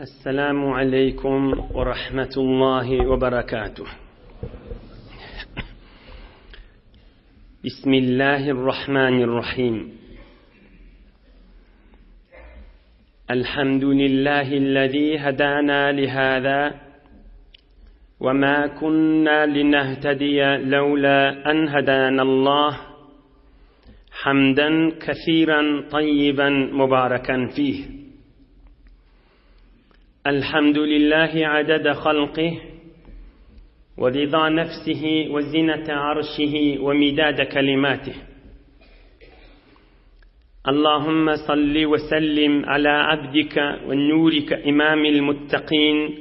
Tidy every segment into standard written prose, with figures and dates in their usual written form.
السلام عليكم ورحمة الله وبركاته بسم الله الرحمن الرحيم الحمد لله الذي هدانا لهذا وما كنا لنهتدي لولا أن هدانا الله حمدا كثيرا طيبا مباركا فيه الحمد لله عدد خلقه ورضا نفسه وزنة عرشه ومداد كلماته اللهم صل وسلم على عبدك ونورك إمام المتقين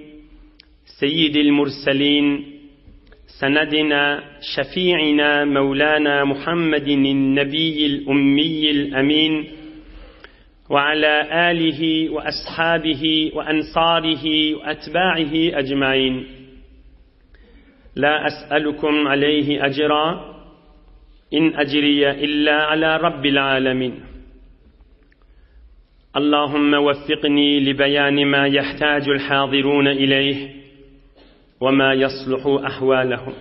سيد المرسلين سندنا شفيعنا مولانا محمد النبي الأمي الأمين وعلى آله وأصحابه وأنصاره وأتباعه أجمعين لا أسألكم عليه أجرا إن أجري إلا على رب العالمين اللهم وفقني لبيان ما يحتاج الحاضرون إليه وما يصلح أحوالهم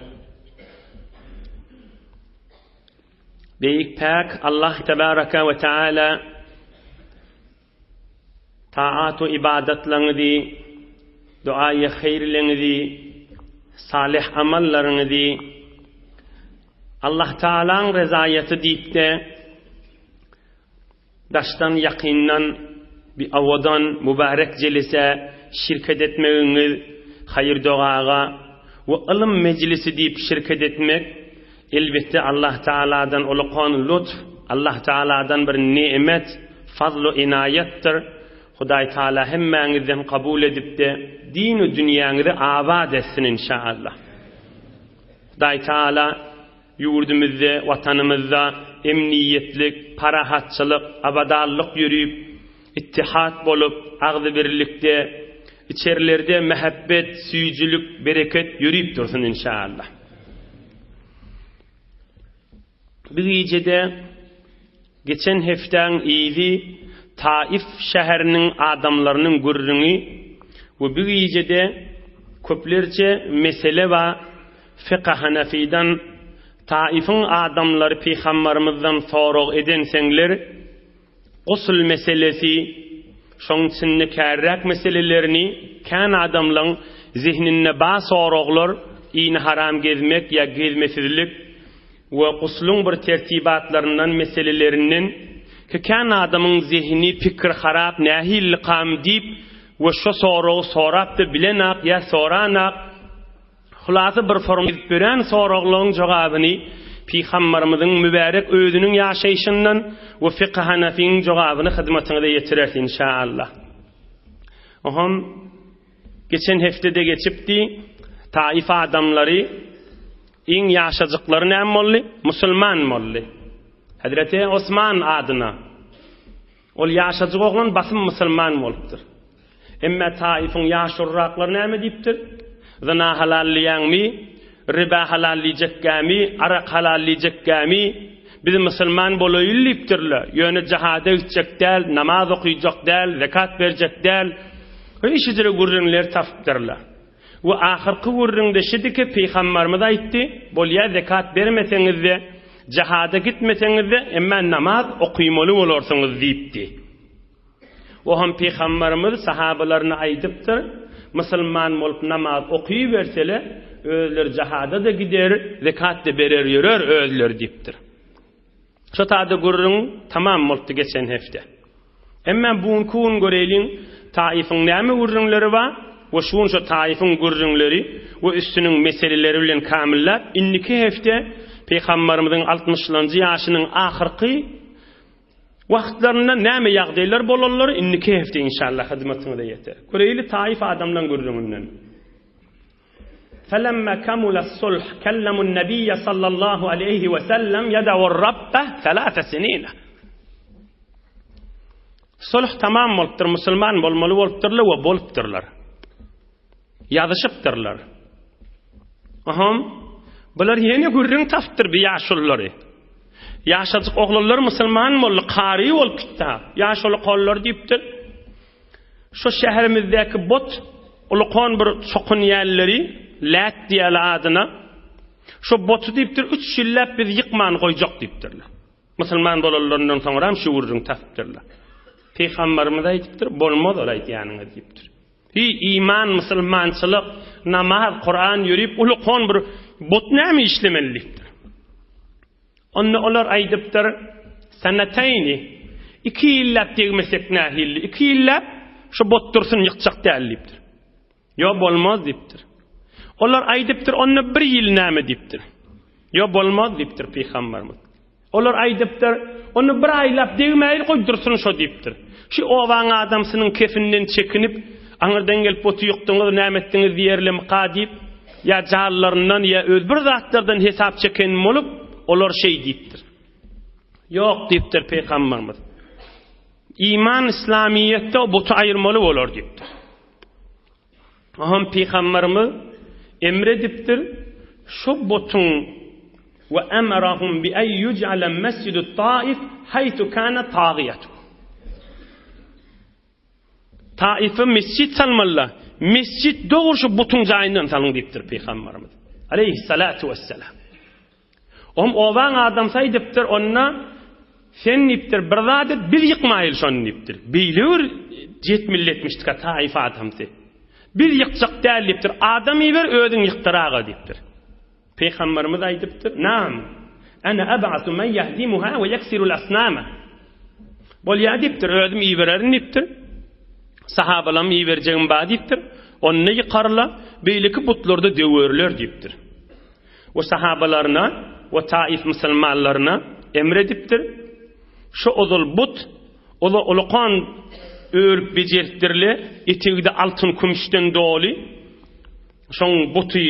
Beýik Päk Allah Tebaraka we Teala taat we ibadatlaryňyzy, duaýy haýyrlaryňyzy, salyh amallaryňyzy Allah Taalaň rezaýaty diýip-de Daşdan ýakyndan bi owadan mübarek jelise şirket etmegiňiz haýyr dogaga we ylym mejlisi diýip şirket etmek elbetde Allah Tagaladan ulakan lutf Allah Tagaladan bir nemet fazlu enaýatdyr Hudaý Tagala hemmäňizden kabul edipde dinu dünýäňizi abat etsin inşaallah Hudaý Tagala Ýurdumyzda, Watanymyzda emniýetlik, parahatçylyk, abadanlyk ýörüp, ittihat bolup, agzybirlikde, içerilerde mähebbet, süýjülik, bereket ýörüp dursun inşallah. Bu gijede Geçen hepdäň yzy Taif şäheriniň adamlarynyň gürrüňi we bu gijede köplerçe mesele bar Fykh Hanafydan Taifiň adamlary pygambarymyzdan sorag edenseňler gusl meselesi şoň içinde kärräk meselelerini kän adamlaň zehninde bar soraglar ini haram gezmek ýa gezmesizlik we gusluň bir tertibatlaryndan, meselelerinden, ki kän adamyň zehini, pikri harap, nähillikam diýip we şo soragy sorap-da bilenak ýa soranak, hulasa bir form edip beren soraglaryň jogabyny Pygambarymyzyň mübärek özüniň ýaşaýşyndan we Fykh Hanafyň jogabyny hyzmatyňyza ýetireris inşaallah. Oham geçen hepdede geçipdi, Taif adamlary Iň ýaşajyklary näme boldy? Musulman boldy. Hezreti Osman adyna. Ol ýaşajyk oglan basym musulman bolupdyr. Emme Taifiň ýaşulraklary näme diýipdir? Zyna halal diýýäňmi? Riba halal diýjekkämi? Arak halal diýjekkämi? Biz musulman bolaýyl diýipdirler. Ýöne jihada gitjek däl, namaz okyjak däl, zekat berjek däl. Işijire gürrüňler tapypdyrlar. We ahyrky gürrüňde şidiki Pygambarymyz aýtdy, Bolýa zekat bermeseňizde, jihada gitmeseňizde, emma namaz okymaly bolarsyňyz diýipdi. Oham Pygambarymyz sahabalaryna aýdypdyr, Musulman bolup namaz okybersele, özleri jihada-da gider, zekat-da berer ýörer özleri diýipdir. Şo taýda gürrüň tamam bolupdy geçen hepde. Emma bu günki gün göreýliň Taifiň näme gürrüňleri bar we şu gün şo Taifiň gürrüňleri we üstüniň meseleleri bilen kamylläp indiki hepde Pygambarymyzyň altmyşlanjy ýaşynyň ahyrky wagtlarynda näme ýagdaýlar bolanlary indiki hepde inşallah hyzmatyňyza ýeter. Göreýli Taif adamlaň gürrüňinden. Felemma kamula sulh kellemun nebiyye sallallahu aleyhi we sellem yed'u rabbe thalatha sinina. Sulh tamam bolupdyr, musulman bolmaly bolupdyrlar we bolupdyrlar. Ýazyşypdyrlar. Aham, bular ýene gürrüň tapypdyr bir ýaşululary. Ýaşajyk oglanlar musulman boldy, kary bolup gitdi. Ýaşuly kollar diýipdir. Şo şäherimizdäki but ulukan bir çokunýanlary Lät diýýärler adyna. Şo boty diýipdir, üç ýylläp biz ýykman goýjak diýipdirler. Musulman bolanlaryndan soňram şu gürrüňi tapypdyrlar. Pygamberimiz aýdypdyr, bolmaz ol aýdýanyňyz diýipdir. Hiý, iman, musulmançylyk, namaz, Kuran ýörüp ulukan bir but näme işlemeli diýipdir. Onda olar aýdypdyr, Seneteyni, iki ýylläp degmesek nähilli, iki ýylläp şu bot dursun ýykjak däl diýipdir. Ýo bolmaz diýipdir. Olar aýdypdyr, onda bir ýyl näme diýipdir. Ýo bolmaz diýipdir pygamberimiz. Olar aýdypdyr, onda bir aýlap degmäýli goý dursun şo diýipdir. Şu obaň adamsynyň kefinden çekinip, aňyrdan gelip boty ýykdyňyz, näme etdiňiz diýerlemika diýip, Ýa janlaryndan, ýa öz bir zatlardan hesap çeken bolup, olar şeý diýipdir. Ýok diýipdir Pygamberimiz. Iman Yslamyýetde buty aýyrmaly bolar diýipdir. Oňam Pygamberimiz emr edipdir, şu butuň we emerahum bi en yuj'ala mesjidu Taif haýsu kana tagyýatu. Taife mesjit salmalylar. Mesjit dogry şu butuň jaýyndan salyň diýipdir Pygamberimiz. Aleýhissalatu wessalam. Om obaň adamsy aýdypdyr, onda sen diýipdir, bir zat et, biz ýykmaýyl şony diýipdir. Beýle bir jet milletmişdika Taif adamsy. Biz ýykjak däl diýipdir, adam iber, özüň ýykdyr aga diýipdir. Pygamberimiz aýdypdyr, Naam, ene eb'asu men ýehdimuha we ýeksirul asnama. Bolýar diýipdir, özüm ibererin diýipdir. Sahabalamy iberjegim bar diýipdir. Onda ýykarlar, beýleki butlary-da döwerler diýipdir. We sahabalaryna we Taif musulmanlaryna emr edipdir. Şu ozal but, ola ulakan örüp bejeripdirle, etegi-de altyn-kümüşden doly. Şoň buty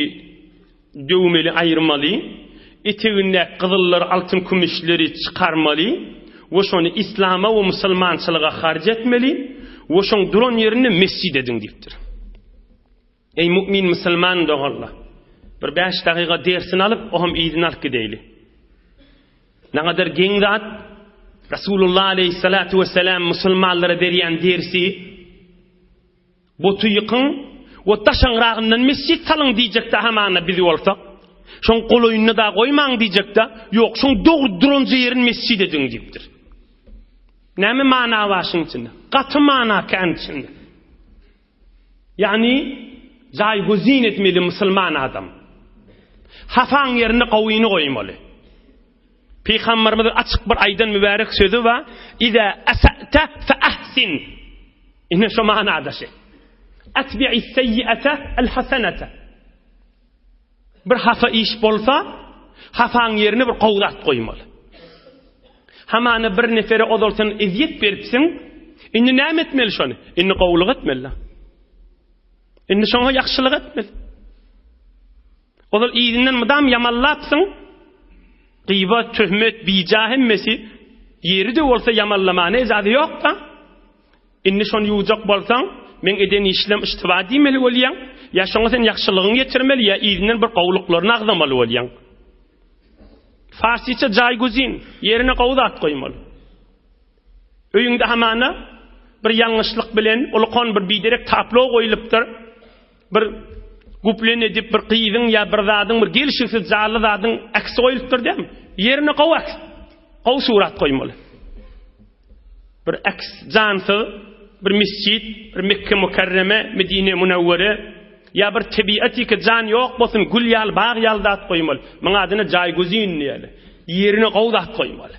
döwmeli, aýyrmaly, etegindäki gyzyllary, altyn-kümüşleri çykarmaly we şony islama we musulmançylyga harç etmeli we şoň duran ýerinde mesjit ediň diýipdir. Eý mu'min musulman doganlar! Bir bäş dagyga dersini alyp, oňam yzyny alyp gideýli. Nägadar geň zat, Rasulullah aleýhissalatu wessalam musulmanlara berýän dersi, Buty ýykyň we daşaňragyndan mesjit salyň diýjekde hamana biz bolsak, şoň golaýynda da goýmaň diýjekde, ýok, şoň dogry duranja ýerini mesjit ediň diýipdir. Näme mana bar şuň içinde? Gaty mana kän içinde. Ýagny jaý gözin etmeli musulman adam. Hafaň ýerine gowyny goýmaly. Pygamberimiziň açyk bir aýdan mübärek sözi bar, Iza asa'ta fa ahsin. Ine şo manada şe. Atbi'i seýýi'ete el hasenete. Bir hapa iş bolsa, hapaň ýerine bir gowy zat goýmaly. Hamana bir nefere ozal sen ezýet beripsiň, indi näme etmeli şony? Indi gowulyk etmeli. Indi şoňa ýagşylyk etmeli. Ozal yzyndan mydam ýamanlapsyň, gybat, töhmet, bija hemmesi, ýeri-de bolsa ýamanlamana ejazy ýok-da. Indi şony ýuwjak bolsaň, meň eden işlem yştyba diýmeli bolýaň, ýa şoňa sen ýagşylygyňy ýetirmeli, ýa yzyndan bir gowulyklaryny agzamaly bolýaň. Farsyça jaýguzin, ýerine gowy zat goýmaly. Öýüňde hamana bir ýalňyşlyk bilen ulukan bir biderek tablo goýlupdyr. Bir guplen edip bir gyzyň ýa bir zadyň bir gelşiksiz janly zadyň äksi goýlupdyr dämi? Ýerine gowy äks, gowy surat goýmaly. Bir äks jansyz bir mesjit, bir Mekke Mukerreme, Medine Munawwere ýa bir tebiatiki jan ýok bolsun gül ýaly, bag ýaly zat goýmaly. Muň adyna jaýguzin diýýärler. Ýerine gowy zat goýmaly.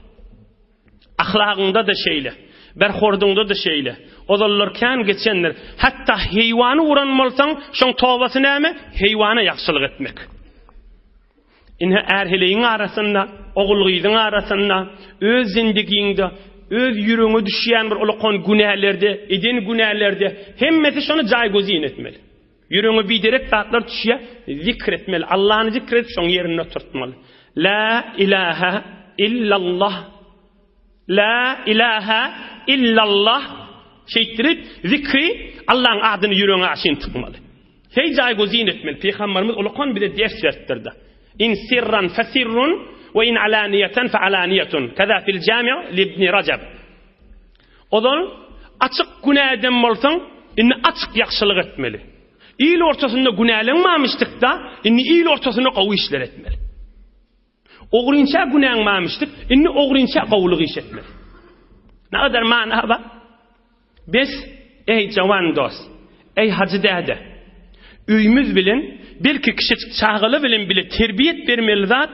Ahlagyňda-da şeýle, berhorduňda-da şeýle. Ozallar kän geçendir. Hatda heýwany uran bolsaň, şoň tobasy näme? Heýwana ýagşylyk etmek. Ine är-heleýiň arasynda, ogul-gyzyň arasynda, öz zindigiňde, öz ýüregiňe düşýän bir ulakan günälerde, eden günälerde hemmesi şony jaý-gözin etmeli. Ýüregiňe biderek zatlar düşýär, zikr etmeli. Allany zikr edip şoň ýerinde oturtmaly. La ilaha illallah. La ilaha illallah. Şeýtdirip zikri Allaň adyny ýüregiňe aşyn tykmaly. Heý jaý gözin etmeli. Pygamberimiz ulukan bize ders beripdir-de. In sirran fesirrun we in alaniýeten fe alaniýetun. Keza fil jami' li ibn Rajab. Ozal açyk günä eden bolsaň. Indi açyk ýagşylyk etmeli. Il ortasynda günäleň barmyşdyk-da, indi il ortasynda gowy işler etmeli. Ogrynça günäň barmyşdyk, indi ogrynça gowulyk iş etmeli. Nägadar mana bar? Bes, eý jawan dost, eý hajy däde, öýümiz bilen, belki kiçijik çagalar bilen bile terbiýet bermeli zat,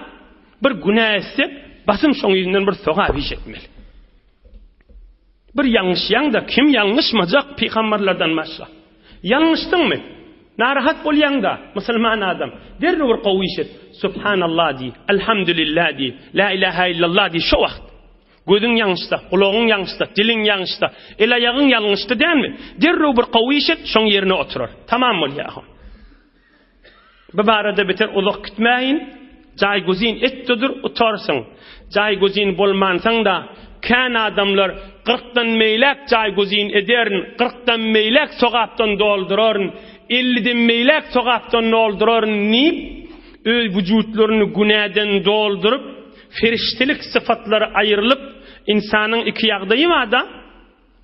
bir günä etsek, basym şoň ýüzünden bir sogap iş etmeli. Bir ýalňyşýaň-da, kim ýalňyşmajak pygamberlerden başga? Ýalňyşdyňmy? Narahat bolýaň-da, musulman adam, derrew bir gowy iş et. Subhanallah diý, Elhamdülillah diý, La ilaha illallah diý şo wagt. Gözüň ýalňyşsa, gulagyň ýalňyşsa, diliň ýalňyşsa, el-aýagyň ýalňyşdy dälmi? Derrew bir gowy iş et, şoň ýerine oturar. Tamam bolýar. Bu barada beter uzak gitmäýin. Jaýguzin et-de dur, utarsyň. Jaýguzin bolmansoň-da, kän adamlar kyrkdan meýläk jaýguzin ederin, kyrkdan meýläk sogapdan dolduraryn, elliden meýläk sogapdan dolduraryn diýip, öz wujutlaryny günäden dolduryp, perişdelik sypatlary aýrylyp, ynsanyň iki ýagdaýy bar-da,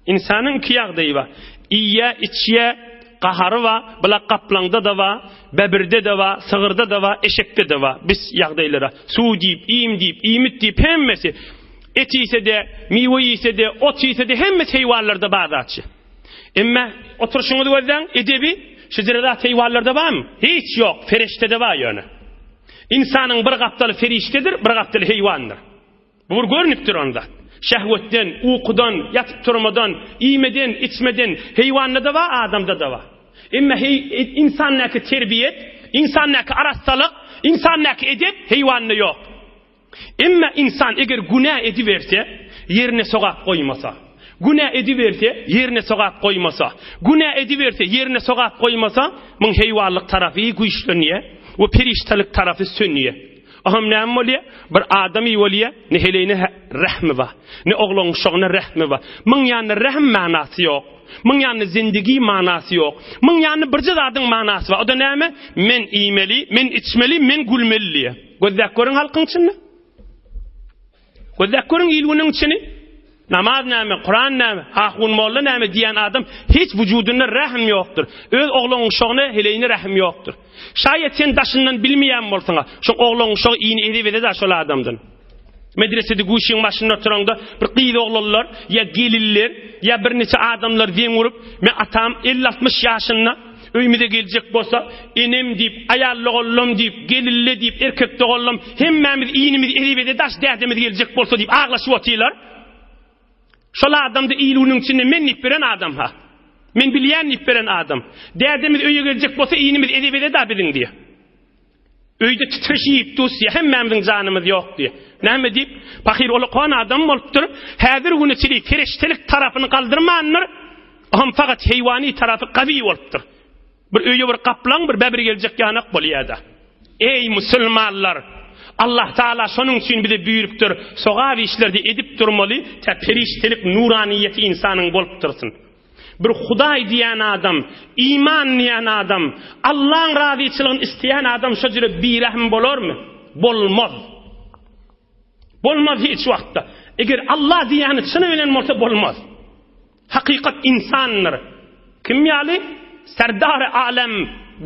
Ynsanyň iki ýagdaýy bar. Iýýä, içýä, gahary bar, bula gaplaňda-da bar, bäbirde-de bar, sygyrda-da bar, eşekde-de bar. Bis ýagdaýlara. Suw diýip, iým diýip, iýmit diýip hemmesi. Et iýse-de, miwe iýse-de, ot iýse-de hemmesi heýwanlarda bar zatçy. Emme oturyşyňyzy gözläň, edebi, şejere zat heýwanlarda barmy? Hiç ýok, pereşdede bar ýöne. Ynsanyň bir gapdaly perişdedir, bir gapdaly heýwandyr. Bu bir görnüp duran zat. Şehwetden, ukudan, ýatyp turmadan, iýmeden, içmeden heýwanda-da bar, adamda-da bar. Emma heý, ynsandaky terbiýet, ynsandaky arassalyk, ynsandaky edep heýwanda ýok. Emma ynsan eger günä ediberse, ýerine sogap goýmasa, günä ediberse, ýerine sogap goýmasa, günä ediberse, ýerine sogap goýmasa, muň heýwanlyk tarapy güýçlenýär we perişdelik tarapy sönýär. Aham näme bolýa? Bir adam iý bolýa, ne heleýine rähmi bar, ne oglan uşagyna rähmi bar. Muň ýanynda rähm manasy ýok. Muň ýanynda zindigi manasy ýok. Muň ýanynda birje zadyň manasy bar. O-da näme? Men iýmeli, men içmeli, men gülmeli diýýä. Gözläp görüň halkyň içinde. Gözläp görüň il-günüň içini. Namaz näme, Kuran näme, ahun molla näme diýen adam hiç wujudynda rähm ýokdur. Öz oglan-uşagyna heleýine rähm ýokdur. Şaýat sen daşyndan bilmeýän bolsaňa, şo oglan-uşagy iýni ezip-eze-de şol adamdan. Medresede guşyň başynda oturaňda bir gyz oglanlar ýa gelinler ýa birniçe adamlar zeň urup, men atam elli-altmyş ýaşynda, Öýümize geljek bolsa, enem diýip, aýal doganlam diýip, gelinle diýip, erkek doganlam, hemmämiz inimiz ezip-eze daş dädemiz geljek bolsa diýip aglaşyp otyrlar. Şol adamda il-günüň içinde men diýip beren adam-ha. Men bilýän diýip beren adam. Dädemiz öýe geljek bolsa inimiz ezip-eze-da biziň diýýär. Öýde titreşip dusýa, hemmämiziň janymyz ýok diýýär. Näme diýip? Pahyr olakan adam bolupdyr. Häzir güne çenli perişdelik tarapyny galdyrmandyr. Oňam fakat heýwany tarapy gawy bolupdyr. Bir öýe bir gaplaň, bir bäbir geljek ýanak bolýar-da. Eý, musulmanlar! Allah Taala şonuň üçin bize buýrupdyr, sogap işlerde edip durmaly, tä perişdelik nuraniýeti ynsanyň bolup dursun. Bir Hudaý diýen adam, iman diýen adam, Allaň razyçylygyny isleýän adam şo jüre birähim bolarmy? Bolmaz. Bolmaz hiç wagtda. Eger Allah diýýäni çyny bilen bolsa bolmaz. Hakykat insandyr. Kim ýaly? Serdar-y alem,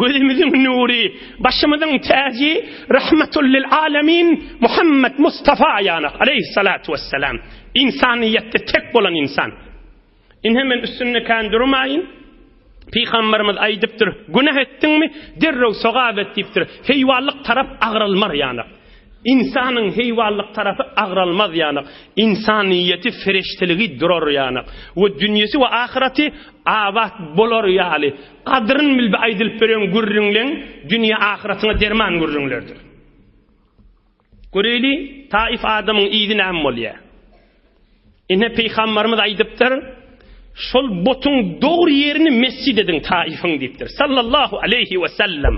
gözümiziň nury, başymyzyň täji, rahmetul lil alemin Muhammed Mustafa ýanak aleyhissalatu vesselam. Insaniýetde tek bolan insan. Ine men üstünde kän durmaýyn. Pygamberimiz aýdypdyr, günah etdiňmi, derrew sogap et diýipdir. Heýwanlyk tarap agralmar ýanak. Ynsanyň heýwanlyk tarapy agralmaz ýanak. Ynsanyýeti fereşteligi durar ýanak. We dünýesi we ahyraty abat bolar ýaly. Gadryn bilip aýdylyp beren gürrüňleň dünýe ahyratyňa derman gürrüňlerdir. Göreýli, Taif adamyň yzy näme bolýar? Ine Pygamberimiz aýdypdyr, Şol butuň dogry ýerini mesjid ediň Taifiň diýipdir. Sallallahu aleýhi we sellem.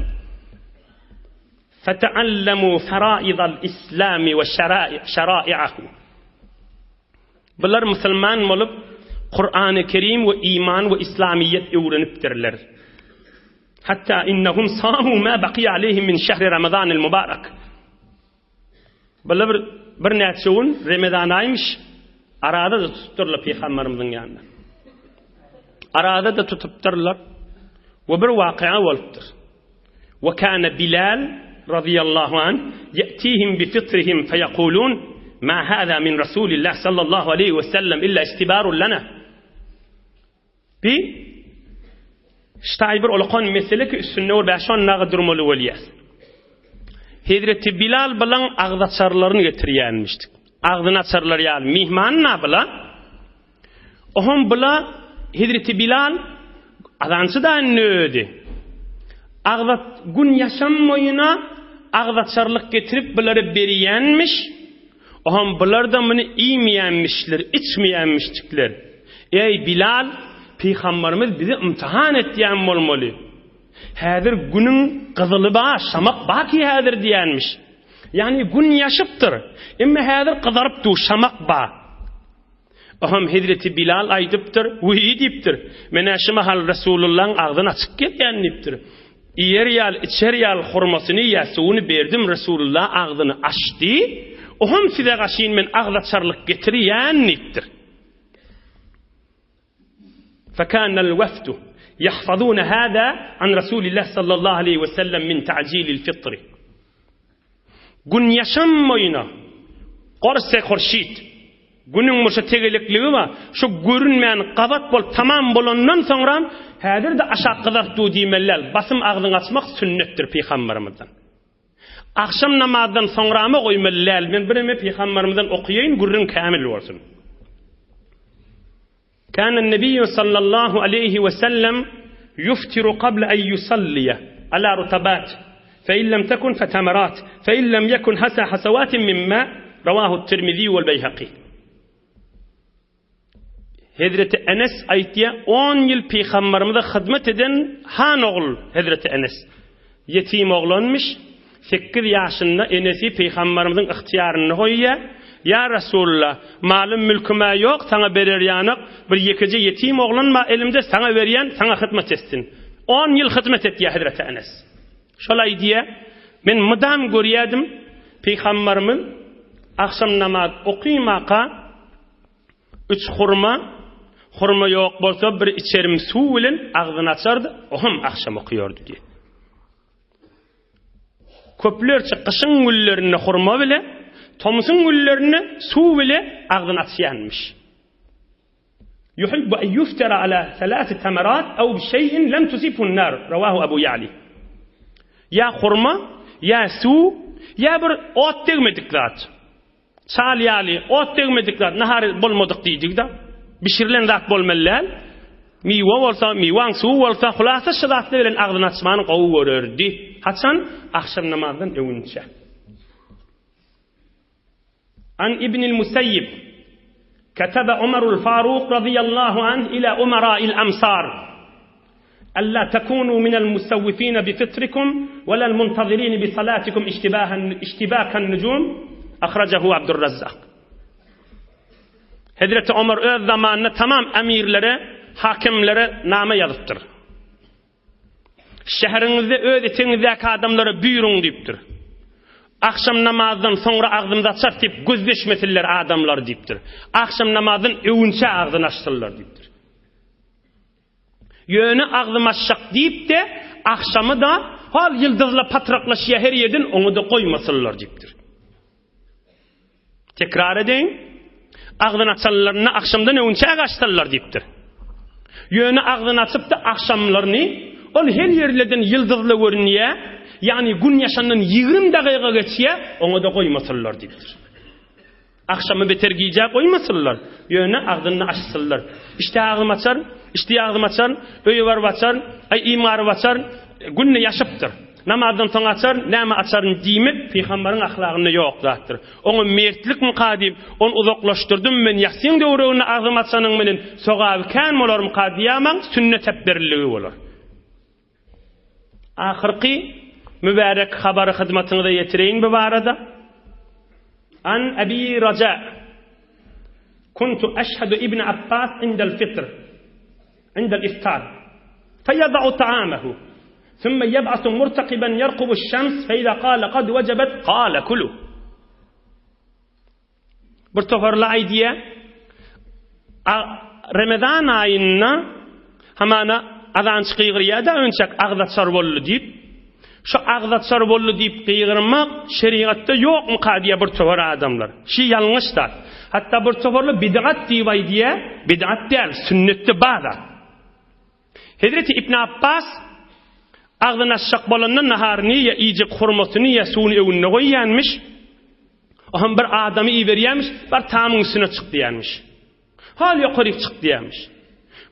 Feteallemu feraidal islami we şerai'ahu. Bular musulman bolup, Kur'an-ı Kerim we iman we islamiyet öwrenipdirler. Hatta innahum samu ma baqiya aleyhim min şehri Ramazanil mubarak. Bular bir birnäçe gün Remezan aýymyş, arada-da tutupdyrlar pygamberimiziň ýanynda. Araza-da tutupdyrlar we bir waky'a bolupdyr. Ve kana Bilal radiyallahu anh ye'tihim bi fitrihim feyekulun ma hâzâ min Rasulillah sallallahu aleyhi ve sellem illa istibarun lana. Bi ştaý bir olakan mesele ki üstünde bir bäş-on naga durmaly bolýas. Hezreti Bilal bilen agzaçarlaryny getirýänmişdik. Agzyny açarlar ýaly myhman na bila. Oham bula Hezreti Bilal azançy da indi özi. Agza gün ýaşam boýuna agzaçarlyk getirip bulara berýänmiş. Oham bular da muny iýmeýänmişler, içmeýänmişjikler. Eý Bilal, pygambarymyz bizi ymtyhan etýän bolmaly. Häzir günüň gyzyly ba, şamak ba ki häzir diýänmiş. Ýagny gün ýaşypdyr. Emma häzir gyzaryp dur, şamak ba. Oňam hezreti Bilal aýdypdyr, Wiý diýipdir, men-ä şu mahal Resulullaň agzyny açyp gelýän diýipdir. Iýer ýaly, içer ýaly hurmasyny ýa suwuny berdim, Resulullah agzyny açdy, oňam size gaşyn men agzaçarlyk getirýän diýipdir. Fekânel wefdu ýahfazûne hâzâ an Resûlillah sallallahu aleýhi we sellem min ta'jilil fitri. Gün ýaşam boýuna gorse hurşit, Günüň muşa tegelekligi bar, şo görünmän gabat bolup tamam bolandan soňram häzir-de aşak gyzartdy diýmeli däl, basym agzyňy açmak sünnetdir pygambarymyzdan. Agşam namazdan soňrama goýmaly däl, men bireme pygambarymyzdan okaýaýyn gürrüň kämil bolsun. Kâne Nebiyyü sallallahu aleyhi ve sellem yuftiru qabla en yusalliye ala rutabat fe in lem tekun fe temerat fe in lem yekun hasa hasawatin min ma ravahu Tirmizi vel Beyhaki. Hezreti Enes aýtýar, on ýyl pygambarymyza hyzmat eden han ogul Hezreti Enes. Ýetim oglanmyş, sekiz ýaşynda enesi pygambarymyzyň ygtyýarynda goýýar, Ýa Resulalla, malym-mülküm-ä ýok, saňa berer ýanak, bir ýekeje ýetim oglan bar elimde, saňa berýän, saňa hyzmat etsin. On ýyl hyzmat etýär Hezreti Enes. Şol aýdýar, Men mydam görýärdim, pygambarymyz agşam namaz okymaka, Üç hurma, hurma ýok bolsa bir içerim suw bilen agzyny açardy, o hem agşam okaýardy diýdi. Köplerçe gyşyň günlerinde hurma bile, tomsuň günlerinde suw bile agzyny açýanmyş. Yuhibbu en yuftara ala salasi tamarat aw bi şey'in lem tusibhu an-nar. Rawahu Abu Ya'li. Ýa hurma, ýa suw, ýa bir ot degmedik zat. Çal ýaly, ot degmedik zat, nahar bolmadyk diýdik-de. Bişirilen zat bolmaly däl. Miwe bolsa, miwaň suwy bolsa, hulasa şu zatlar bilen agzyny açmany gowy görerdi. Haçan? Agşam namazdan öňünçä. An Ibnil Musayyib, Ketebe Umarul Faruk radiyallahu anh ila umara'il amsar. Alla tekunu minel musawwifine bi fitrikum we lel muntazirine bi salatikum iştibahan iştibakan nujum Ahrajahu Abdurrazzak. Hezreti Omar öz zamanynda tamam emirlere, hakimlere name ýazypdyr. Şäheriňizde öz etegiňizdäki adamlara buýruň diýipdir. Agşam namazdan soňra agzymyzy açarys diýip gözleşmesinler adamlar diýipdir. Agşam namazdan öwünçä agzyny açsynlar diýipdir. Ýöne agzym açjak diýip-de, agşamy-da, hal ýyldyzlar patraklaşýar her ýerden, oňa-da goýmasynlar diýipdir. Tekrar edeýin, agzyny açanlarynda agşamdan öňçä açsynlar diýipdir. Ýöne agzyny açyp-da agşamlaryny, ol her ýerlerden ýyldyzlar görünýär, ýagny gün ýaşandan 20 dagyga geçýär, oňa-da goýmasynlar diýipdir. Agşamy beter gijä goýmasynlar, ýöne agzyny açsynlar. Işdä agzym açar, işdi agzym açar, öýe baryp açar, aý iým garyp açar, günde ýaşypdyr. Namazdan soň açar, näme açaryn diýmek pygamberiň ahlagynda ýok zatdyr. Oňa mertlikmika diýip, ony uzaklaşdyrdym men ýasyň döwreginde agzym açanyň menen sogaby kän bolarmyka diýämaň sünnet hepberiligi bolar. Ahyrky mübärek habary hyzmatyňyza ýetireýin bu barada. An Abi Raja Kuntu eşhedü Ibn Abbas indel fitr indel iftar feyada'u ta'amahu thumma yeb'asu murtakiban yerkubu şems fe iza kale kad vecebet kale kulu Bir toparly aýdýar, Remezan aýynda Hamana azançy gygyrýar-da önçäk agzaçar boldy diýip. Şu agzaçar boldy diýip gygyrmak şerigatda ýokmuka diýýär bir topar adamlar. Şi ýalňyş zat. Hatda bir toparlar bidgat diýip aýdýar, bidgat däl, sünnetde bar zat. Hezreti Ibn Apbas agzyny açjak bolanda naharyny ýa iýjek hurmasyny ýa suwuny öňünde goýýanmyş. O hem bir adamy iberýärmiş, bar tamyň üstüne çyk diýýärmiş. Hal ýokaryk çyk diýýärmiş.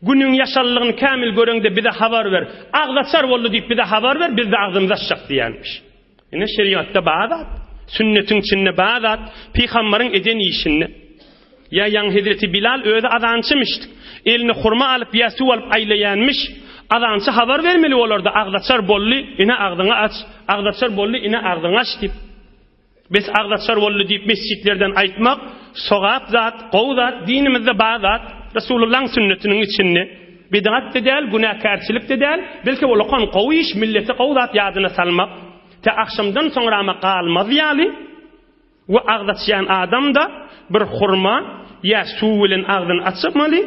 Günüň ýaşanlygyny kämil göreňde bize habar ber. Agzaçar boldy diýip bize habar ber, biz-de agzymyzy açjak diýýärmiş. Ine şerigatda bar zat, sünnetiň içinde bar zat, pygambaryň eden işinde. Ýa ýaňy hezreti Bilal özi azançymyşdyk. Eline hurma alyp ýa suw alyp aýlaýanmyş. Azança habar bermeli bolardy, agzaçar boldy, ine agzyňy aç, agzaçar boldy, ine agzyňy aç diýip. Bes agzaçar boldy diýip mesjitlerden aýtmak sogap zat, gowy zat, dinimizde bar zat, Resulullahyň sünnetiniň içinde. Bidgat-da däl, günäkärçilik-de däl, belki ulakan gowy iş, millete gowy zat ýadyna salmak. Tä agşamdan soňrama galmaz ýaly we agzaçýan adam-da bir hurma ýa suw bilen agzyny açmaly,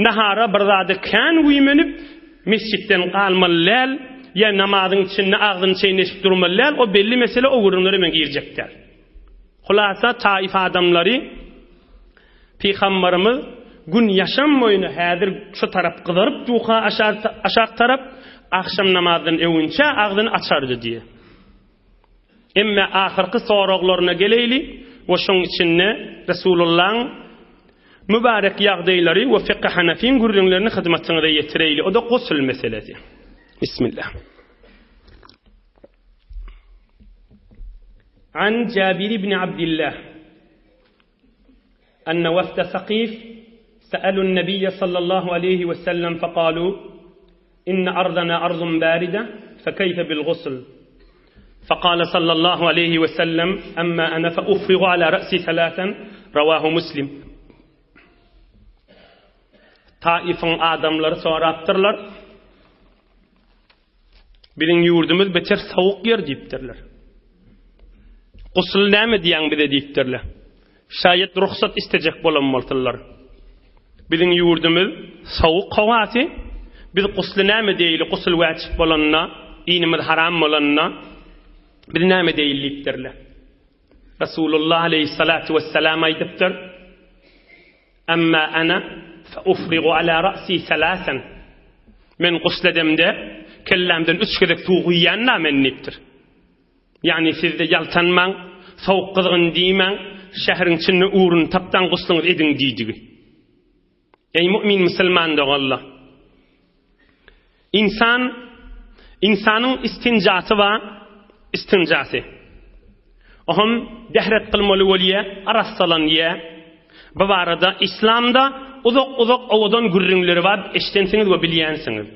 nahara bir zada kän güýmenip, Mesjitden galmaly däl, ýa namazyň içinde agzyny çeýneşip durmaly däl, o belli mesele, o gürrüňlere men girjek däl. Hulasa Taif adamlary Pygambarymyz gün ýaşan boýuna häzir şu tarap gyzaryp duka aşak tarap agşam namazdan öwünçä agzyny açardy diýe. Emme ahyrky soraglaryna geleýli we şoň içinde Resulullaň mübarek ýagdaýlary we fiqh Hanefiň gürrüňlerini hyzmatyňyza ýetireýli. O-da gusl meselesi. Bismillah. An Jabir ibn Abdillah Enne wefde Sakif se'elun Nebiyye sallallahu aleyhi ve sellem fekalu İnne arzana arzun baride fekeyfe bil gusl Fekale sallallahu aleyhi ve sellem Emma ene feufrigu ala re'si selasen Rawahu Muslim Taifyň adamlary sorapdyrlar. Biziň ýurdumyz beter sowuk ýer diýipdirler. Gusl näme diýýäň bize diýipdirler. Şaýat rugsat istejek bolan bolsunlar. Biziň ýurdumyz sowuk howasy, biz gusly näme diýeli, gusl wäjip bolanda, dinimiz haram bolanda, biz näme diýeli diýipdirler. Resulullah aleyhissalatu vesselam aýdypdyr. Emma ana fe ufrigu ala ra'si selasen. Men gusl edemde, kellämden üç gezek suw guýýan-da men diýipdir. Ýagny sizde ýaltanmaň, sowuk gyzgyn diýmäň, şäheriň içinde ugruny tapdaň gusluňyzy ediň diýdigi. Eý mu'min musulman doganlar! Ynsan, ynsanyň istinjasy bar, istinjasy. Ohm dehret kylmaly bolýa, arassalanýa. Bu barada islamda uzak-uzak owadan gürrüňleri bar, eşdensiňiz we bilýänsiňiz.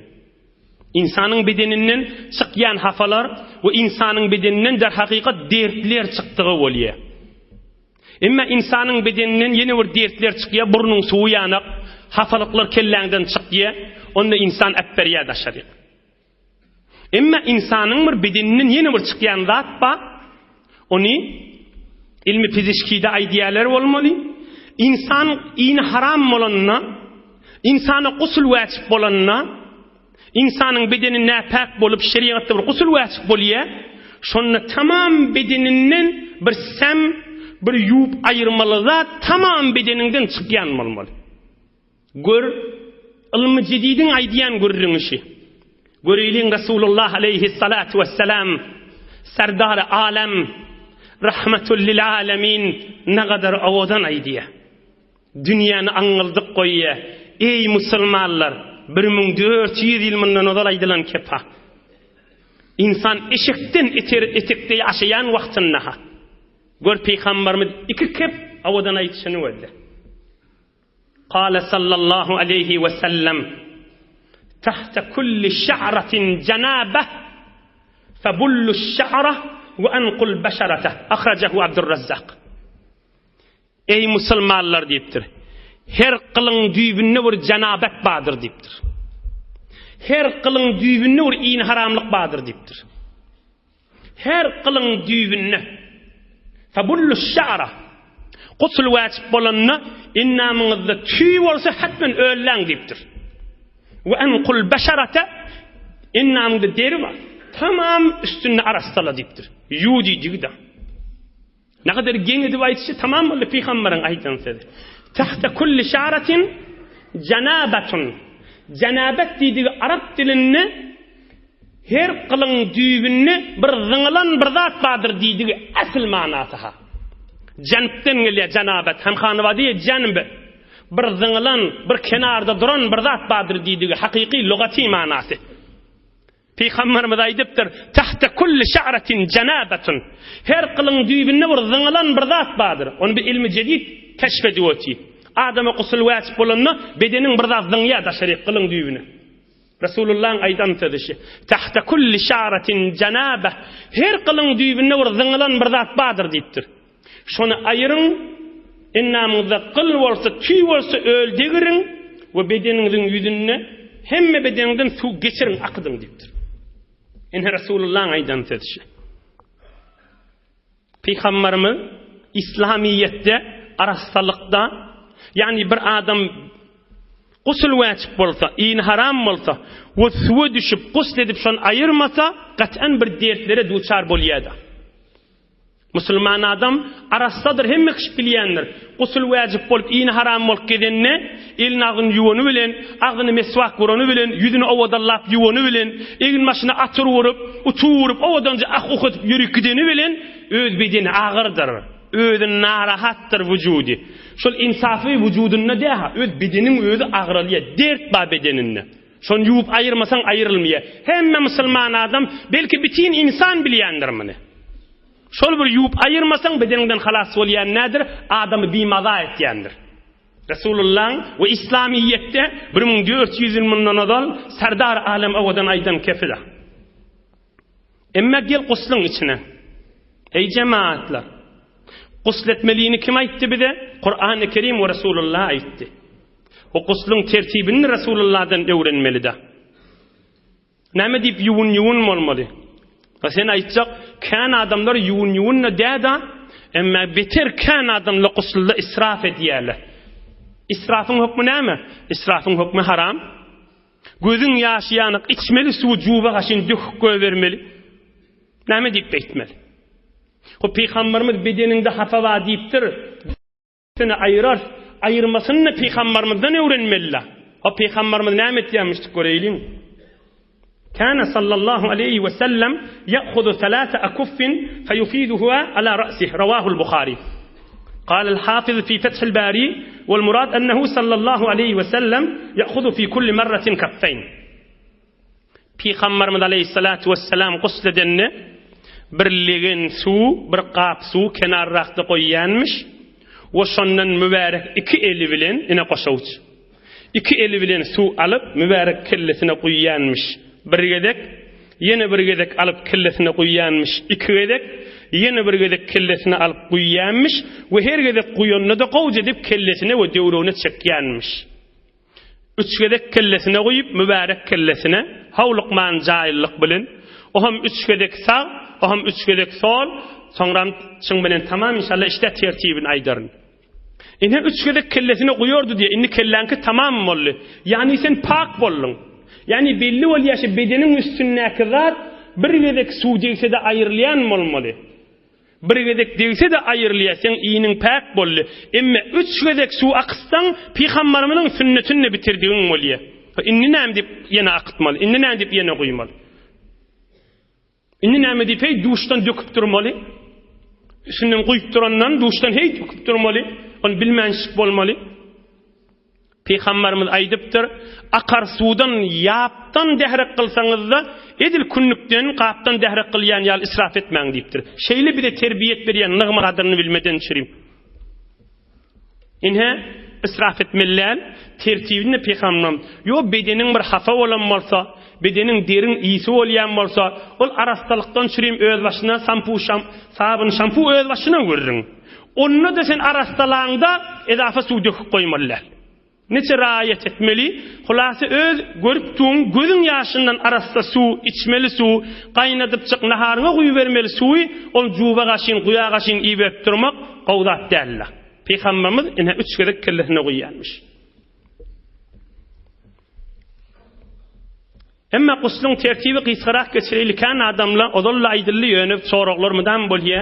Ynsanyň bedeninden çykýan hafalar we ynsanyň bedeninden derhakykat dertler çykdygy bolýa. Emma ynsanyň bedeninden ýene bir dertler çykýar, burnuň suwy ýanak, hafalyklar kelläňden çykýar, onda ynsan äpberýär daşaryk. Emma ynsanyň bir bedeninden ýene bir çykýan zat bar, ony ilmi pizişkide aýdýarlar bolmaly, ynsan ini haram bolanda, ynsana gusul wäjip bolanda, Ynsanyň bedeni näpäk bolup, şerigatda bir gusul wäjip bolýar. Şonda tamam bedeninden bir säm, bir ýuwup aýyrmaly zat tamam bedeniňden çykýan bolmaly. Gör, ylmy jedidiň aýdýan gürrüňi şi. Göreýliň Resulullah aleýhissalatu wessalam, Serdary alem, Rahmetul lil alemin nagadar owadan aýdýar. Dünýäni aňňyldyp goýýa. Eý, musulmanlar! 1400 ýyl mundan ozal aýdylan kepa. Ynsan eşekden eter etekde ýaşaýan wagtynda-ha. Gör pygambarymyz iki kep owadan aýdyşyny gözle. Kale sallallahu aleýhi we sellem Tahta kulli şa'ratin janabah febullu şa'ra we enqul beşerete. Ahrajahu Abdurrazzak. Eý, musulmanlar! diýipdir. Her gylyň düýbünde bir jenabet bardyr diýipdir. Her gylyň düýbünde bir ini haramlyk bardyr diýipdir. Her gylyň düýbünde. Fabullu şara. Gusul wajib bolanda endamyňyzda tüý bolsa hetmen ölläň diýipdir. We enqul beşerate endamyňda deri bar. Tamam üstünde arassala diýipdir. Ýuw diýdigi-de. Nägadar geň edip aýdyşy tamam boldy pygamberiň aýdan sözi. Tahta kulli şaratin janabatun. Janabat diýdigi arap dilinde her gylyň düýbünde bir zyňylan bir zat bardyr diýdigi asyl manasy ha. Janpden gelýär janabat. Hem hanawady janb. Bir zyňylan, bir kenarda duran bir zat bardyr diýdigi hakyky lugaty manasy. Pygamberimiz aýdypdyr, Tahta kulli şa'ratin janabatun. Her gylyň düýbünde bir zyňylan bir zat bardyr. Ony bir ilmi jedid keşf edip otyr. Adama gusul wäjip bolanda bedeniň bir zat zyňýar daşaryk gylyň düýbüne. Resulullahyň aýdan sözi şi. Tahta kulli şa'ratin janaba. Her gylyň düýbünde bir zyňylan bir zat bardyr diýipdir. Şony aýyryň, endamyňyzda gyl bolsa, tüý bolsa öl degiriň we bedeniňiziň ýüzünde hemme bedeniňizden suw geçiriň, akydyň diýipdir. Ine Resulullahyň aýdan sözi şu. Pygamberimiz İslamiyetde, arassalykda, ýagny bir adam gusul wäjip bolsa, ini haram bolsa we suwa düşüp gusl edip şony aýyrmasa, gat'an bir dertlere duçar bolýar-da. Musulman adam arassadyr hemme kişi bilýändir. Gusul wäjip bolup ini haram bolup gezende elini agzyny ýuwany bilen, agzyny meswak urany bilen, ýüzüni owadanlap ýuwany bilen, egin başyna atyr urup, utuw urup owadanja ah-uh edip ýörüp gideni bilen öz bedeni agyrdyr. Özi narahatdyr wujudy. Şol insafy wujudynda däha öz bedeniň özi agralýar dert bar bedeninde. Şony ýuwup aýyrmasaň aýrylmýar. Hemme musulman adam, belki bitin insan bilýändir muny. Şol bir ýuwup aýyrmasaň bedeniňden halas bolýan nädir? Adamy bimaza etýändir. Resulullaň we İslamiyetde 1400 ýyl mundan ozal Serdar Alem owadan aýdan kefila. Emme gel guslyň içine. Eý jemaatlar! Gusl etmelini kim aýtdy bize? Kurany Kerim we Resulullah aýtdy. O guslyň tertibini Resulullahdan öwrenmeli-de. Näme diýip ýuwun-ýuwun bolmaly? A sen aýtjak, kän adamlar ýuwun-ýuwun-da däda, emma beter kän adamlar guslda israf edýärler. Israfyň hökmi näme? Israfyň hökmi haram. Gözüň ýaşy ýanyk, içmeli suwy juba gaşyn döküp goýbermeli. Näme diýip beýtmeli? O pygamberimiz bedeniňde hapa bar diýipdir. Seni aýyrar. Aýyrmasyny-da pygambarymyzdan öwrenmeli-la. O pygambarymyz näme etýärmişdik göreýliň. Kana sallallahu aleýhi we sellem ya'huzu salasa akuffin feyufiduha ala ra'sih rawahul Buhari. Qala al-Hafiz fi Fath al-Bari wal murad annahu sallallahu aleýhi we sellem ya'huzu fi kulli marratin kaffayn. Pygamberimiz aleýhissalatu wessalam gusl edende bir legen suw, bir gap suw kenarrakda goýýanmyş we şondan mübärek iki eli bilen, ine goşawuç, iki eli bilen suw alyp, mübärek kellesine guýýanmyş bir gezek, ýene bir gezek alyp kellesine guýýanmyş iki gezek, ýene bir gezek kellesine alyp guýýanmyş we her gezek guýanda-da gowja edip kellesine we döwregine çekýänmiş. Üç gezek kellesine guýup, mübärek kellesine, howlukman jaýlylyk bilen, o hem üç gezek sag, o hem üç gezek sol, soňram çyň bilen tamam inşallah işde tertibini aýdaryn. Ine üç gezek kellesine guýardy diýe, indi kelläňki tamam boldy. Ýagny sen pak bolduň. Ýagny belli bolýar şu bedeniň üstündäki zat bir gezek suw degse-de aýrylýan bolmaly. Bir gezek degse-de aýrylýar, seň iniň päk boldy. Emme üç gezek suw akytsaň, pygambarymyzyň sünnetini-de bitirdigiň bolýar. Indi näme diýip ýene akytmaly? Indi näme diýip ýene guýmaly? Indi näme diýip heý duşdan döküp durmaly? Üstünden guýup durandan duşdan heý döküp durmaly? Ony bilmänşik bolmaly. Pygamberimiz aýdypdyr, Akar suwdan, ýapdan dährek kylsaňyz-da, edil kündükden, gapdan dährek kylýan ýaly israf etmäň diýipdir. Şeýle bize terbiýet berýän nygmat gadyryny bilmeden çürim. Ine, israf etmeli däl, tertibini pygamberimiz, ýo bedeniň bir hapa bolan bolsa, bedeniň deriň ysy bolýan bolsa, ol arassalykdan çürim özbaşyna sampu şam, sabyn şampu özbaşyna görüň. Onda-da sen arassalaňda ezafa suw döküp goýmaly däl. Niçe raýat etmeli? Hulasy öz görüp duň gözüň ýaşyndan arassa suw, içmeli suw, gaýnadypjyk naharyňa guýubermeli suwy ol juba gaşyn, guýa gaşyn iberip durmak gowy zat däldir. Pygamberimiz ine üç gezek kellesine guýýarmyş. Emma gusluň tertibi gysgarak geçireýli kän adamla ozal-da aýdyldy ýöne soraglar mydam bolýa.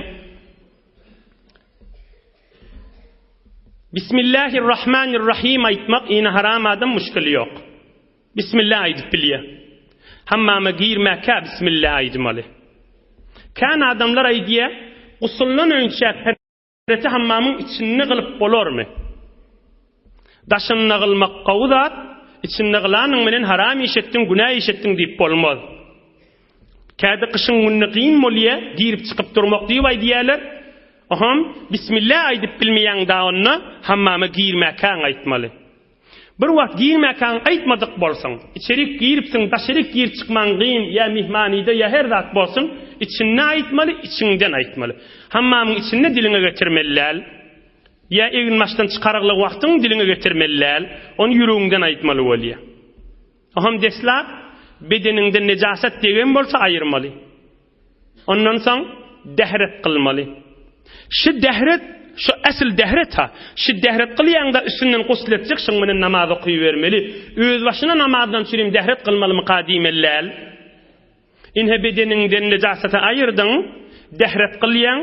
Bismillahirrahmanirrahim aýtmak ine haram adam muşkili ýok. Bismillah aýdyp bilýä. Hammama girmäkä bismillah aýdymaly. Kän adamlar aýdýa gusuldan önçä Reti hammamyň içinde gylyp bolarmy? Daşynda gylmak gowy zat, içinde gylanyň bilen haram iş etdiň, günä iş etdiň diýip bolmaz. Käde gyşyň gününe gyn bolýa, girip çykyp durmak diýip aýdýarlar. Oham, Bismillah aýdyp bilmeýäň da onda hammama girmäkäň aýtmaly. Bir wagt girmäkäň aýtmadyk bolsaň, içerik giripsiň, daşaryk girip çykmaň gyn, ýa myhmanyda, ýa her zat bolsun, içinde aýtmaly, içiňden aýtmaly. Hammamyň içinde diliňe getirmeli däl. Ýa eginbaşdan çykarygly wagtyň diliňe getirmeli däl. Ony ýüregiňden aýtmaly bolýar. Oňam deslap bedeniňde nejasat degen bolsa aýyrmaly. Ondan soň dähret kylmaly. Şu dähret, şu äsl dähret-ha. Şu dähret kylýaňda üstünden gusl etjek, şuň bilen namaz okybermeli. Özbaşyna namazdan çürim dähret kylmalymyka diýmeli däl. Ine bedeniňden nejasaty aýyrdyň, dähret kylýaň,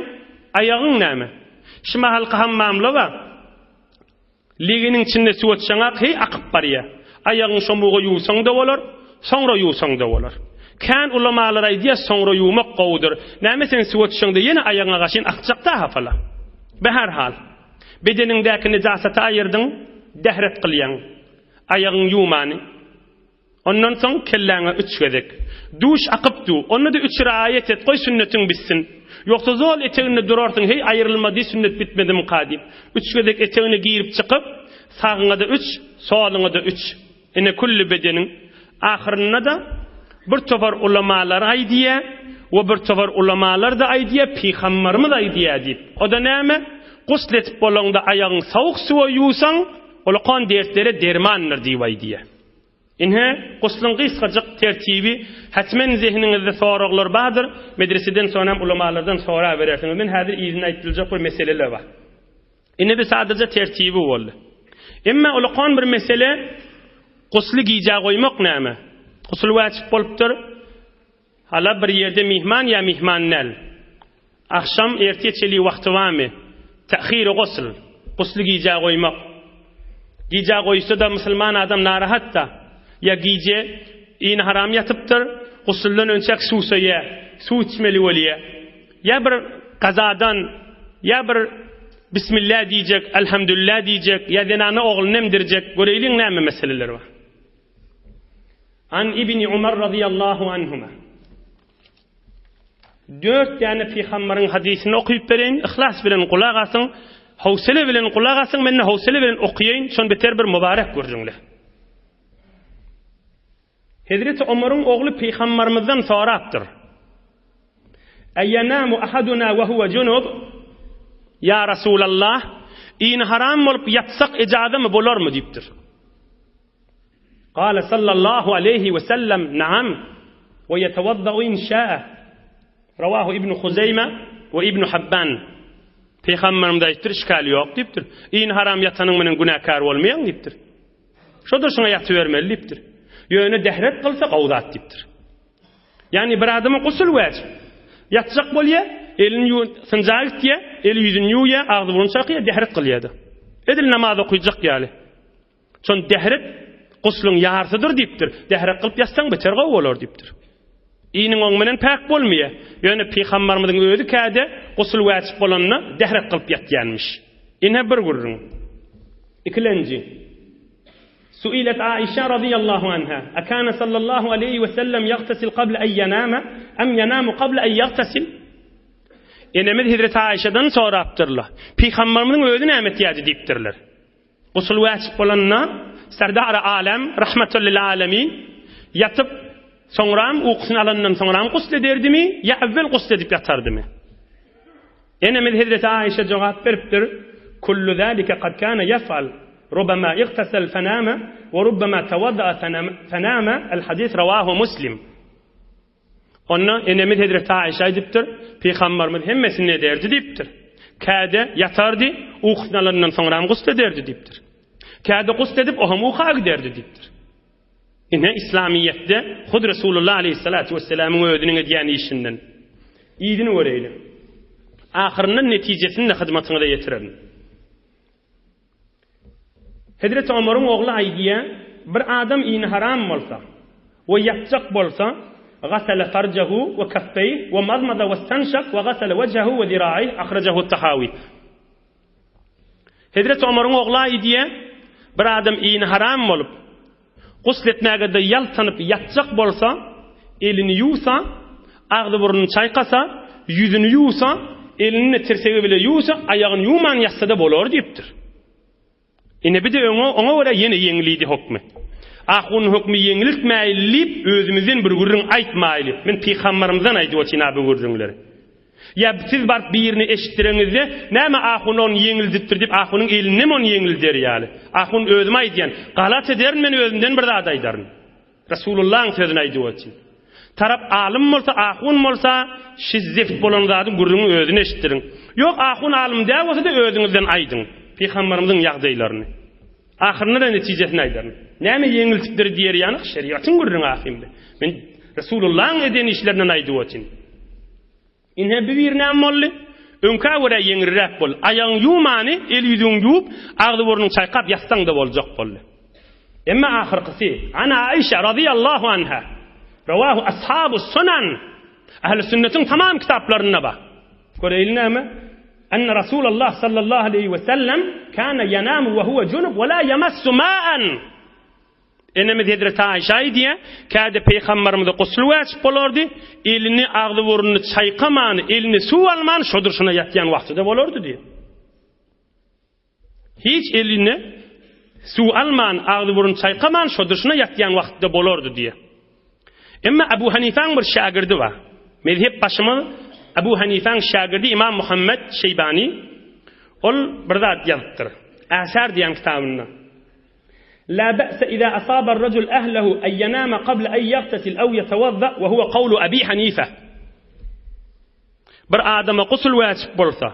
aýagyň näme? Şu mahalky hammamla bar. Legeniň içinde suw atsaňak heý akyp barýa. Aýagyňy şomuga ýuwsaň-da bolar, soňra ýuwsaň-da bolar. Kän ulamalar aýdýa soňra ýuwmak gowudyr. Näme sen suwa düşeňde ýene aýagyňa gaşyn akjak-da hapala. Behärhal, bedeniňdäki nejasaty aýyrdyň, dähret kylýaň. Aýagyňy ýuwmany. Ondan soň kelläňe üç gezek. Duş akyp du. Onda-da üç raýat et, goý sünnetiň bitsin. Ýogsa zol eteginde durarsyň, heý aýrylmady, sünnet bitmedimika diýip. Üç gezek etegine girip çykyp, sagyňa-da üç, soluňa-da üç. Ine külli bedeniň. Ahyrynda-da bir topar ulamalar aýdýa we bir topar ulamalar-da aýdýa, pygambarymyz aýdýa diýip. O-da näme? Gusl etip bolaňda aýagyňy sowuk suwa ýuwsaň, ulakan dertlere dermandyr diýip aýdýa. Ine, gusluň gysgajyk tertibi, hetmen zehiniňizde soraglar bardyr, medreseden soň hem ulamalardan soraberersiňiz. Men häzir yzynda aýdyljak bir meseleler bar. Ine bir sadaja tertibi boldy. Emma ulakan bir mesele gusly gijä goýmak näme? Gusul wajyp bolupdyr. Hala bir ýerde myhman ýa myhman däl. Agşam ertir çenli wagty barmy? Ta'hiri gusl, gusly gijä goýmak. Gijä goýsa-da musulman adam narahat-da. Ýa gije ini haram ýatypdyr, gusuldan önçäk suwsaýa, suw içmeli bolýa. Ýa bir gazadan, ýa bir Bismillah diýjek, Elhamdülillah diýjek, ýa zenana ogluny emdirjek, göreýliň näme meseleler bar. An Ibni Umar razyýallahu anhuma. Dört däne pygambaryň hadysyny okyp bereýin, yhlas bilen gulak asyň, howsele bilen gulak asyň, men-de howsele bilen okaýyn, şon beter bir mübarek gürrüňle. Hezreti Omaryň ogly pygambarymyzdan sorapdyr. Eýenamu ahaduna we huwe junub? Ýa Rasulallah, ini haram bolup ýatsak ejazamy bolarmy diýipdir. Kale sallallahu aleýhi we sellem, Naam, we ýetewaddau in şäe. Rawahu Ibn Huzeýme we Ibn Habban. Pygamberimiz aýtdyr, işgal ýok diýipdir. Ini haram ýatanyň bilen günäkär bolmaýaň diýipdir. Şodur şuňa ýatybermeli diýipdir. Ýöne dähret kylsa gowy zat diýipdir. Ýagny bir adama gusul wajyp. Ýatjak bolýa, elini ýuw, synja gitýä, eli ýüzüni ýuwýa, agzy burnuny çakyýa, dähret kylýa-da. Edil namaz okyjak ýaly. Şon dähret gusluň ýarsydyr diýipdir. Dähret kylyp ýatsaň beter gowy bolar diýipdir. Iniň oň bilen päk bolmaýar. Ýöne pygambarymyzyň özi käde gusul wäjip bolanda dähret kylyp ýatýanmyş. Ine bir gürrüň. Ikilenji. Suilet Aişe razyýallahu anha, Akana sallallahu aleýhi we sellem ýagtasil qabla en ýanama am ýanamu qabla en ýagtasil? Enemiz Hezreti Aişeden sorapdyrlar. Pygambarymyzyň özi näme etýärdi diýipdirler. Gusul wäjip bolanda, Serdar-y alem, rahmetül lil alemin, ýatyp, soňram ukusyny alandan soňram gusl ederdimi ýa äwwel gusl edip ýatardymy? Enemiz Hezreti Aişe jogap beripdir, Kullu zalike kad kana yef'al, rubama igtasal fename we rubama tawadda'a fename, El-hadis rawahu Muslim. Onda enemiz hezreti Aişe aýdypdyr, Pygambarymyz hemmesini ederdi diýipdir. Käde ýatardy, ukusyny alandan soňram gusl ederdi diýipdir. Käde gusl edip, o hem uka giderdi diýipdir. Ine Islamyýetde hut Resulullah aleýhissalatu wessalamyň özüniň edýän işinden. Yzyny göreýli. Ahyryndan netijesini-de hyzmatyňyza ýetirerin. Hezreti Omaryň ogly aýdýar, Bir adam ini haram bolsa we ýatjak bolsa, gasala farjahu we kaffeýh we mazmaza we stanşak we gasala wejhehu we ziraeýh, ahrajahu Tahawi. Hezreti Omaryň ogly aýdýar, Bir adam ini haram bolup, gusl etmäge-de ýaltanyp ýatjak bolsa, elini ýuwsa, agzy-burnuny çaýkasa, ýüzüni ýuwsa, elini-de tirsegi bile ýuwsa, aýagyny ýuwman ýatsa-da bolar diýipdir. Ine bir-de öňe, oňa görä ýene ýeňlidi hokmy. Ahunyň hökmi ýeňiltmäýli diýip, özümizden bir gürrüň aýtmaýly. Men pygambarymyzdan aýdyp otyryn-a bu gürrüňleri. Ýa siz baryp birini eşitdireňizde, näme ahun ony ýeňildipdir diýip, ahunyň elindemi ony ýeňilder ýaly? Ahun özüm aýdýan, galat ederin men özümden bir zat aýdaryn. Resulullahyň sözüni aýdyp otyryn. Tarap alym bolsa, ahun bolsa, şi zeft bolan zadyň gürrüňini özüne eşitdiriň. Ýok, ahun alym däl bolsa-da özüňizden aýdyň. Pygambarymyzyň ýagdaýlaryny. Ahyrynda-da netijesini aýdaryn. Näme ýeňiltipdir diýer ýaly, şerigatyň gürrüňi ahymda. Men Resulullahyň eden işlerinden aýdyp otyryn. Ine bu bir näme boldy? Öňkä görä ýeňilräk boldy. Aýagyňy ýuwmany, el-ýüzüňi ýuwup, agzy-burnuňy çaýkap ýatsaň-da boljak boldy. Emma ahyrkysy, An Aişe razyýallahu anha, rawahu ashabus sunan, Ähli sünnetiň tamam kitaplarynda bar. Göreýli näme? Enne Rasulallah sallallahu aleýhi we sellem kana ýanamu we huwe junub we la ýamassu ma'an. Enemiz hezreti Aýşa aýdýar, Käde pygamberimize gusl wäjip bolardy, elini agzy-burnuny çaýkaman, elini suw alman şo durşuna ýatýan wagty-da bolardy diýýär. Hiç eline suw alman, agzy-burnuny çaýkaman şo durşuna ýatýan wagty-da bolardy diýýär. Emma Abu Hanifäň bir şägirdi bar. Mezhep başymyz Abu Hanifäň şägirdi Imam Muhammet Şeýbani ol bir zat ýazypdyr. Äsär diýen kitabynda. La ba'se iza asaba ar-rajul ahlehu an yanama qabla an yaghtasil aw yatawadda wa huwa qawlu Abi Hanife. Bir adama gusl wajyp bolsa,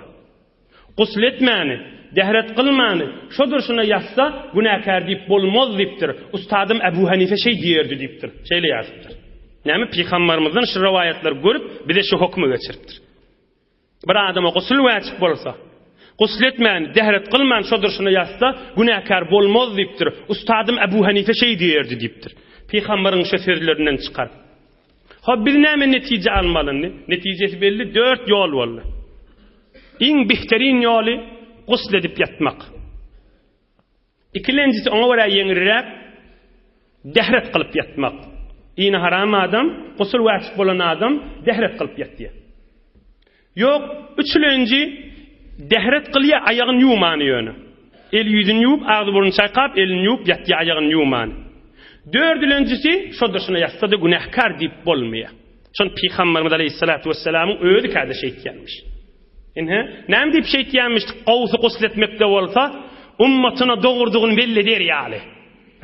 gusl etmäni, dehret kylmany, şo durşuna ýatsa, günäkär diýip bolmaz diýipdir. Ustadym Abu Hanife şeý diýerdi diýipdir. Şeýle ýazypdyr. Näme pygambarymyzdan şu rowaýatlary görüp, bize şu hökümi geçiripdir. Bir adama gusl wäjip bolsa, gusl etmän, dehret kylman şo durşuna ýatsa, günäkär bolmaz diýipdir. Ustadym Ebu Hanife şeý diýerdi diýipdir. Pygambaryň şo sözlerinden çykaryp. Hop, biz näme netije almaly indi? Netijesi belli, dört ýol boldy. Iň bihterin ýoly gusl edip ýatmak. Ikilenjisi oňa görä ýeňilräk dehret kylyp ýatmak. Dini haram adam, gusul wäjip bolan adam dehret kylyp ýatýar. Ýok, üçülenji dehret kylýar, aýagyny ýuwmany ýöne. El-ýüzüni ýuwup, agzy-burnuny çaýkap, elini ýuwup ýatýar aýagyny ýuwmany. Dördülenjisi şo-da şuna ýatsa-da günäkär diýip bolmaýar. Şony Pygamberimiz aleýhissalatu wessalamyň özi käde şeýtýänmiş. Ine, näme diýip şeýtýänmişdik, gowusy gusl etmekde bolsa, ummatyna dogrudygyny belli eder ýaly.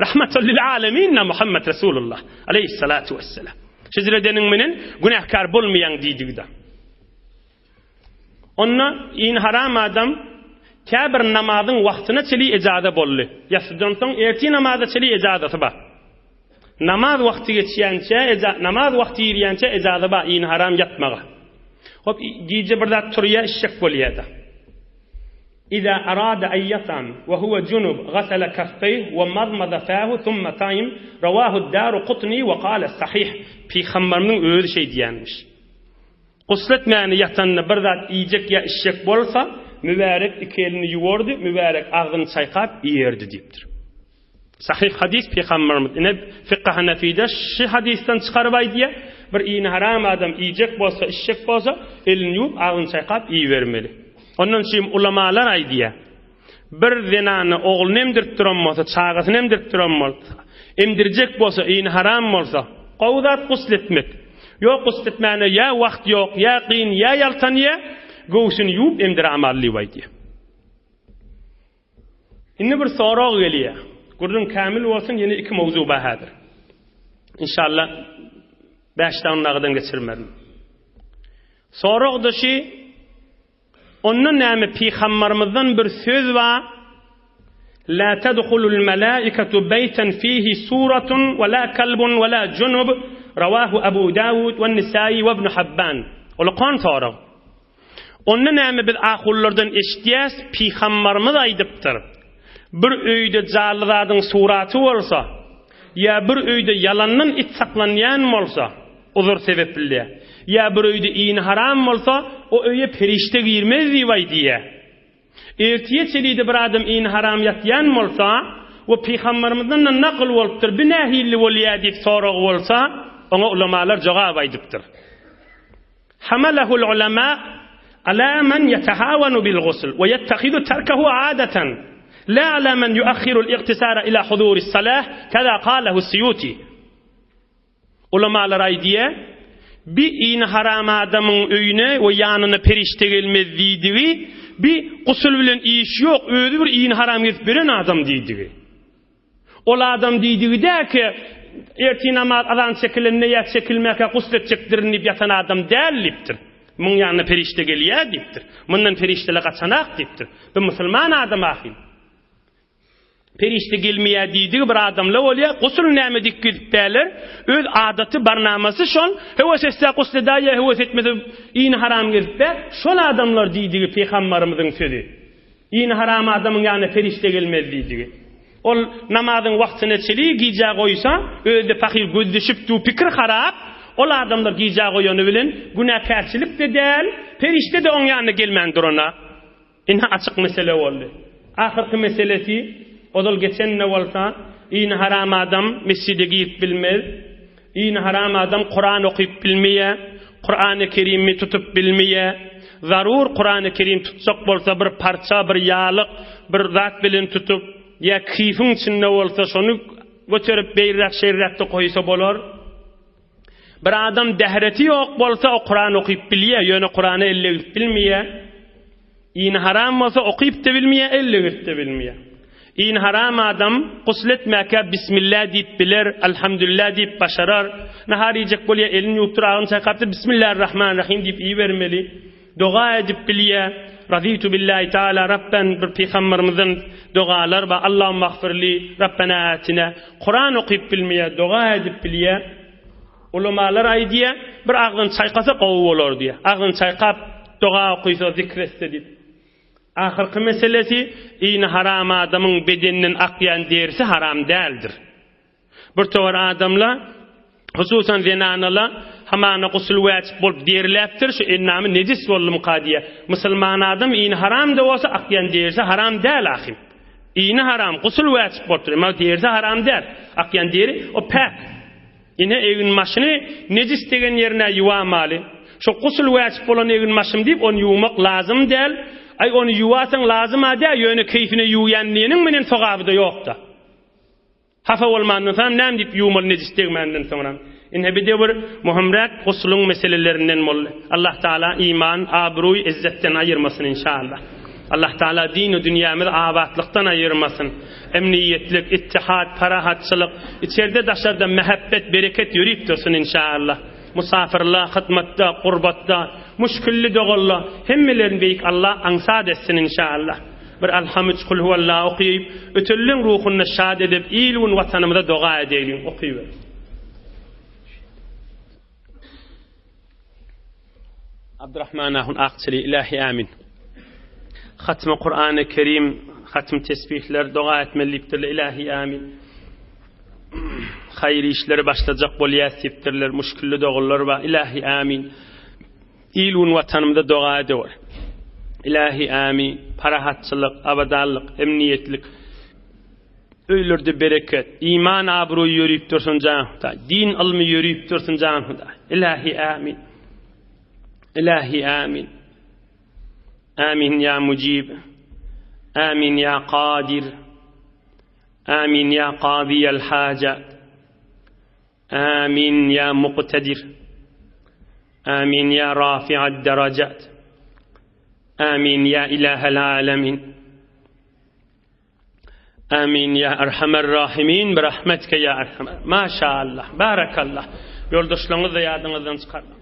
Rahmatul lil alemin Muhammed Resulullah aleýhissalatu wesselam. Şeýle edeniň menen günäkär bolmaýaň diýdigi-de. Onda in haram adam tä bir namazyň wagtyna çeli ejaza boldy. Ýassydan soň ertir namaza çeli ejazasy bar. Namaz wagty geçýänçä, namaz wagty girýänçä ejaza bar ini haram ýatmaga. Hop, gije bir zat turýa, işjek bolýa-da. Iza arada an ýatam we huwe junub gasala kaffeýh we mazmaza fahu summa taým rawahu Darukutni we kale sahih. Pygamberimiziň özi şeý diýenmiş. Gusl etmäni ýatanda bir zat iýjek ýa içjek bolsa, mübärek iki elini ýuwardy, mübärek agzyny çaýkap iýerdi diýipdir. Sahyh hadys Pygamberimiz ine fykh Hanafide şu hadysdan çykaryp aýdýar, bir ini haram adam iýjek bolsa, içjek bolsa, elini ýuwup, agzyny çaýkap iýibermeli. Ondan üçin ulamalar aýdýar, bir zenany ogluny emdirip duran bolsa, çagasyny emdirip duran bolsa, emdirjek bolsa, ini haram bolsa, gowy zat gusl etmek. Ýok gusl etmäne ýa wagt ýok, ýa kyn, ýa ýaltanýar, göwsüni ýuwup emdiramaly diýip aýdýar. Indi bir sorag gelýär. Gürrüň kämil bolsun, ýene iki mowzug bar häzir. Inşallah bäş sany dagydan geçirmerin. Sorag da şi, onda näme pygambarymyzdan bir söz bar? La tedhulul melaiketu beýten fihi suratun we la kalbun we la junub Rawahu Abu Dawud we Nisai we Ibn Habban. Ulakan sorag. Onda näme biz ahunlardan eşitýäs, pygambarymyz aýdypdyr. Bir öýde janly zadyň suraty bolsa, ýa bir öýde ýalandan it saklanýan bolsa, uzur sebepli, ýa bir öýde iýni haram bolsa, o öýe perişde girmez diýip aýdýar. Ertire çenli-de bir adam iýni haram ýatýan bolsa we pygambarymyzdan-da nakyl bolupdyr, bi nähili bolýar diýip sorag bolsa, oňa ulamalar jogap aýdypdyr. Hamalahul ulama ala men ýetehawanu bil gusl we ýettehizu terkehu adatan, la ala men ýuahhirul igtisara ila huzuris salah, keza kalahu Sýuti. Ulamalar aýdýar, Bi ini haram adamyň öýüne we ýanyna perişde gelmez diýdigi, bi gusul bilen işi ýok, özi bir ini haram gezip ýören adam diýdigi. Ol adam diýdigi däl ki, ertir namaz azan çekilende ýa çekilmäkä gusl etjekdirin diýip ýatan adam däl diýipdir. Muň ýanyna perişde gelýär diýipdir. Mundan perişdeler gaçanak diýipdir. Bu musulman adam ahym. Perişde gelmeýär diýdigi bir adamla bolýar. Gusul näme diýip gidip bärler. Öz adaty barnamasy şol. Höwes etse gusl edäýýär, höwes etmese ini haram gezip bär. Şol adamlar diýdigi pygambarymyzyň sözi. Ini haram adamyň ýanyna perişde gelmez diýdigi. Ol namazyň wagtyna çeli gijä goýsa, özi-de pahyr gözleşip du pikir harap, ol adamlar gijä goýany bilen günäkärçilik-de däl, perişde-de oň ýanyna gelmän durana. Ine açyk mesele boldy. Ahyrky meselesi, ozal geçen-de bolsa, ini haram adam mesjide girip bilmez. Ini haram adam Kuran okyp bilmeýär. Kurany Kerimi tutup bilmeýär. Zarur Kurany Kerim tutjak bolsa bir parça, bir ýalyk, bir zat bilen tutup, ýa kifiň içinde bolsa şony göterip beýräk-şeýräkde goýsa bolar. Bir adam dähreti ýok bolsa o Kuran okyp bilýär, ýöne Kurana el degirip bilmeýär. Ini haram bolsa okyp-da bilmeýär, el degirip-de bilmeýär. Ini haram adam gusl etmäkä Bismillah diýip biler, Alhamdulillah diýip başarar. Nahar iýjek bolýar, elini ýuwup dur, agzyny çaýkapdyr, Bismillahirrahmanirrahim diýip iýibermeli. Doga edip bilýär. Razitu billahi taala Rabben bir pygambermizden dogalar bar. Allahumma agfirli, Rabbena atina. Kuran okyp bilmeýär, doga edip bilýär. Ulamalar aýdýar, bir agzyny çaýkasa gowy bolar diýýär. Agzyny çaýkap doga okysa, zikr etse diýip. Ahyrky meselesi, ini haram adamyň bedeninden akýan derisi haram däldir. Bir towar adamla, hususan zenanala hamana gusul wäjip bolup derläpdir, şu endamy nejis boldumyka diýýär. Musulman adam ini haram-da bolsa akýan derisi haram däl ahym. Ini haram, gusul wäjip bolupdyr, emma derisi haram däl. Akýan deri o päk. Ine egin-başyny nejis degen ýerine ýuwamaly. Şo gusul wäjip bolan egin-başym diýip ony ýuwmak lazym däl. Aý ony ýuwasaň lazym-a däl, ýöne keýfine ýuwýan diýeniň menen sogaby-da ýok-da. Hapa bolmandan soňam näme diýip ýuwmaly nejis degmänden soňram. Ine bir döwür möhümräk gusluň meselelerinden boldy. Allah Taala iman, abruý, izzetden aýyrmasyn inşallah. Allah Taala dini dünýämizi abatlykdan aýyrmasyn. Emniýetlik, ittihat, parahatçylyk, içerde daşarda mähebbet, bereket ýörip dursun inşallah. Musafyrla, hyzmatda, gurbatda, muşkilli dogalla hemmelerini beýik Allah aňsat etsin inşallah. Bir Alham üç Kulhuwalla okyp, ötenleň ruhuny şad edip, il-gün Watanymyza doga edeýliň. Okyber. Abdurrahman ahun Akçeli Ilahi Amin. Hatmy Kur'an-ı Kerim, hatm tesbihler doga etmeli diýipdirler. Ilahi Amin. Haýyr işleri başlajak bolýas diýipdirler. Muşkilli dogalar bar. Ilahi Amin. Il-gün Watanymyza doga edewer. Ilahi Amin. Parahatçylyk, abadanlyk, emniýetlik, öýlerde bereket, iman abroýy ýörüp dursun jan Hudaý. Din ylmy ýörüp dursun jan Hudaý. Ilahi Amin. Ilahi Amin. Amin ya mujib. Amin ya qadir. Amin ya qadiyal haja. Amin ya muqtadir. Amin ya rafi'ad derajat. Amin ya ilahel alemin. Amin ya erhamer rahimin bi rahmetike ya erhamer. Maşallah. Barakallah. Ýoldaşlaryňyzy-da ýadyňyzdan çykarmaň.